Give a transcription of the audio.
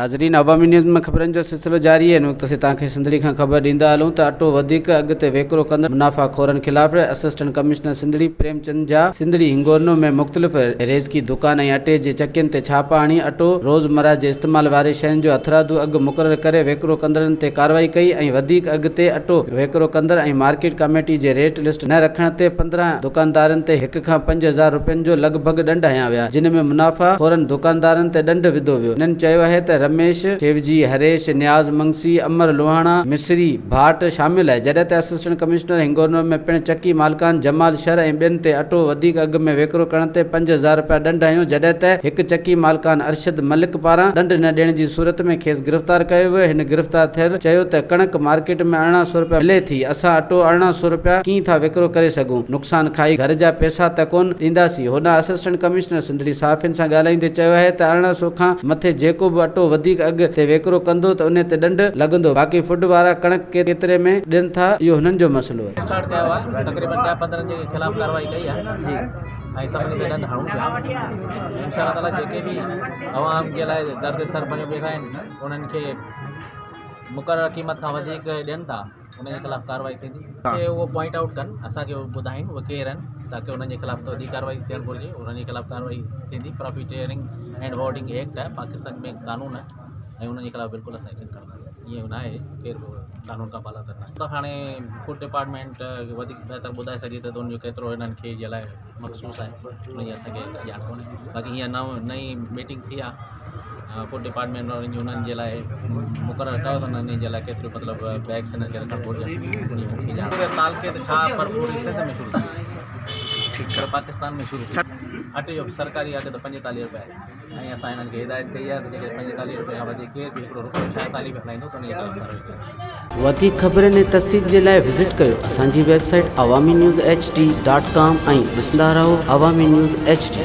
ناظرين عوامي نيوز ۾ خبرن جو سلسلو جاري آهي هن وقت اسين توهان کي سنڌڙي کان خبر ڏيندا هلون ته اٽو وڌيڪ اگهه تي ويڪرو ڪندڙ منافع خورن خلاف اسسٽنٽ ڪمشنر سنڌڙي پريم چند جا سنڌڙي هنگورنو ۾ مختلف ريزڪي دڪان ۽ اٽي جي چڪين تي ڇاپا هڻي اٽو روز مره جي استعمال واري شين جو هٿرادو اگهه مقرر ڪري ويڪرو ڪندڙن تي ڪارروائي ڪئي ۽ وڌيڪ اگهه تي اٽو ويڪرو ڪندڙ ۽ مارڪيٽ ڪميٽي جي ريٽ لسٽ نه رکڻ تي 15 دڪاندارن تي هڪ کان 5000 روپين جو لڳ ڀڳ ڏنڊ هنيا ويا، جن ۾ منافع خورن دڪاندارن تي ڏنڊ وڌو ويو. هنن چيو آهي ته رميش شيوجي، هريش، نياز منگسي، امر لوهاڻا، مصري ڀاٽ شامل آهي، جڏهن ته اسسٽنٽ ڪمشنر هنگورنو ۾ پڻ چڪي مالڪان جمال شر ۽ ٻين تي اٽو وڌيڪ اگهه ۾ ويڪرو ڪرڻ تي 5000 رپيا ڏنڊ هنيو، جڏهن ته هڪ چڪي مالڪان ارشد ملڪ پاران ڏنڊ نه ڏيڻ جي صورت ۾ کيس گرفتار ڪيو ويو، هن گرفتار ٿيل چيو ته ڪڻڪ مارڪيٽ ۾ 18 سو رپيا ملي ٿي، اسان اٽو 18 سو رپيا ڪيئن ٿا وڪرو ڪري سگهون، نقصان کائي گهر جا پئسا ته ڪونه ڏينداسين. هوڏانهن اسسٽنٽ ڪمشنر سنڌڙي صحافين سان ڳالهائيندي چيو آهي ته 18 سو کان مٿي جيڪو به اٽو وڌيڪ اگهه تي وڪرو ڪندو ته انهي تي ڏنڊ لڳندو باقي فوڊ وارا ڪڻڪ ڪيتري ۾ ڏين ٿا اهو هنن جو مسئلو آهي. اسٽارٽ ڪيو آهي تقريبن ڏهه 15 جي خلاف ڪارروائي ڪئي آهي ۽ سڀني تي ڏنڊ هڻون پيا انشاء الله تعالي جيڪي به عوام جي لاء درد سر بڻيو بيٺا آهن انهن کي مقرر قيمت کان وڌيڪ ڏين ٿا انهن جي خلاف ڪارروائي ٿيندي کي اهو پوائنٽ آئوٽ ڪن اسان کي ٻڌائين اهي ڪير آهن تاڪه انهن جي خلاف وڌيڪ ڪارروائي ٿيڻ گهرجي انهن جي خلاف ڪارروائي ٿيندي پرافيٽيئرنگ اينڊ هورڊنگ ايڪٽ آهي پاڪستان ۾ قانون آهي ۽ انهن جي خلاف بلڪل اسان ايڪشن کڻنداسين ائين نه آهي ڪير به قانون کان بالا تر ناهي ته هاڻي فوڊ ڊپارٽمينٽ وڌيڪ بهتر ٻڌائي سگهي ٿو ته ان جو ڪيترو هنن کي جي لاء مخصوص آهي ان جي اسان کي ڄاڻ ڪونهي باقي هيئن نئون نئين ميٽنگ ٿي آهي فوڊ ڊپارٽمينٽ وارن جي انهن جي لاء مقرر ڪيو اٿن انهن جي لاء ڪيتريون مطلب بيگس هنن کي رکڻ گهرجن ان جي مونکي ڄاڻ پوري تعلقي ته ڇا پر پوري سنڌ ۾ شروع ٿي وئي پوري پاڪستان ۾ شروع ٿي اٽي جو سرڪاري اگهه ته 45 روپيا آهي ۽ اسان هنن کي هدايت ڪئي آهي ته جيڪڏهن 45 روپيا کان وڌيڪ ڪير به هڪڙو روپيو 46 به هلائيندو ته ان جي خلاف ڪارروائي ڪئي ويندي. وڌيڪ خبرن ۽ تفصيل جي لاء وزٽ ڪيو اسان جي website Awami news H D dot com ۽ ڏسندا رهو عوامي نيوز ايڇ ڊي.